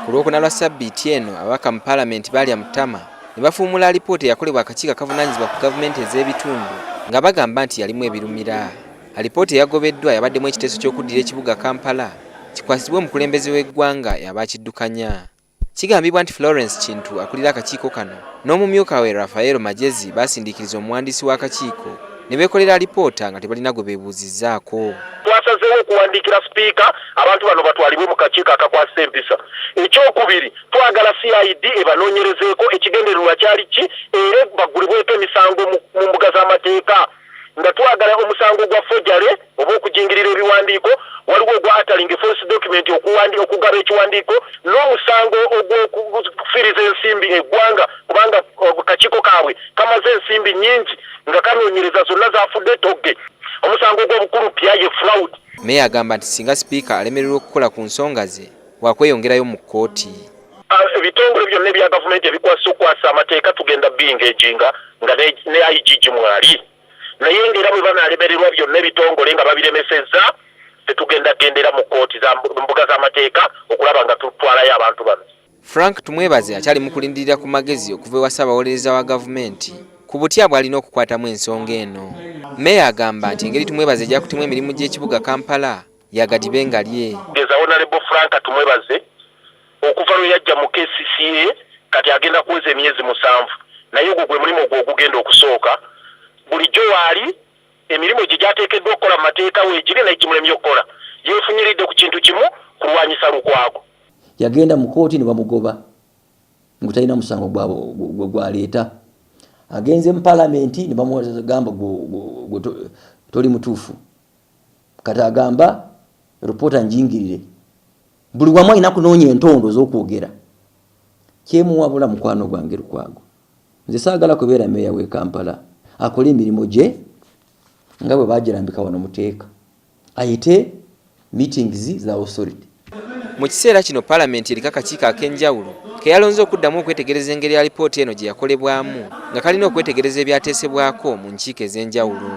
Ku Lwokuna lwa ssabbiiti eno, ababaka mu Palamenti baalya mu ttama ne bafuumula alipoota eyakolebwa akakiiko akavunaanyizibwa ku gavumenti ez'ebitundu nga bagamba nti yalimu ebirumira. Alipoota eyagobeddwa yabaddemu ekiteeso ky'okuddira ekibuga Kampala kikwasibwe omukulembeze w'eggwanga y'aba akiddukanya. Kigambibwa nti Florence Kintu akulira akakiiko kano n'omumyuka we Raphael Magyezi baasindiikiriza omuwandiisi w'akakiiko ne beekolera alipoota nga tebalina gwe beebuuzizzaako. Twasazeewo okuwandiikira sipiika abantu bano batwalibwe mu kakiiko akakwasisa empisa. Ekyokubiri, twagala CID ebanoonyerezeeko ekigendererwa kyali ki era baggulibweko emisango mu mbuga z'amateeka nga twagala omusango gwa forgery oba okujingirira ebiwandiiko, waliwo ogwa uttering a false document, okugaba ekiwandiiko, n'omusango ogw'okufiiriza ensimbi eggwanga, kubanga kakiiko kaabwe kamaze ensimbi nnyingi nga kanoonyereza zonna zafudde togge. Omusango gw'obukulupya ye fraud. Meeya agamba nti singa sipiika alemererwa okukola ku nsonga ze, wakweyongerayo mu kkooti. Ebitongole byonna ebya gavumenti ebikwasa okukwasa amateeka tugenda bingeginga nga ne IGG mwali, naye ng'era bwe banaalemererwa byonna ebitongole nga babiremesezza, tetugenda gendera mu kkooti za mbuga z'amateeka okulaba nga tutwalayo abantu bano. Frank Tumwebaze akyali mu kulindirira ku magezi okuva ewa Ssaabawolereza wa gavumenti ku butya bw'alina okukwatamu ensonga eno. Meeya agamba nti engeri Tumwebaze gy'akutemu emirimu gy'ekibuga Kampala yagadibe nga lye. Geza Honorable Frank Tumwebaze okuva lwe yajja mu KCCA kati agenda kuweza emyezi 7, naye ogwo gwe mulimu gwe ogugenda okusooka. Bulijjo waali emirimu gye gyateekeddwa okukola mu mateeka weegiri, naye kimulemye okukola. Yeefunyiridde ku kintu kimu, kulwanyisa Lukwago. Yagenda mu kooti ne bamugoba ngu talina musango gwaleeta. Agenze mu palamenti ne bamugamba toli mutuufu. Kati agamba ripoota njingirire. Buli wamu alina kunoonya entondo z'okwogera. Kyemuwabula mukwano gwange Lukwago, nze saagala kubeera meeya w'e Kampala. Akole emirimu gye nga bwe bagirambika wano muteeka, ayite meetings za authority. Mu kiseera kino Palamenti eriko akakiiko ak'enjawulo ke yalonze okuddamu okwetegereza engeri alipoota eno gye yakolebwamu, nga kalina okwetegereza ebyateesebwako mu nkiiko ez'enjawulo.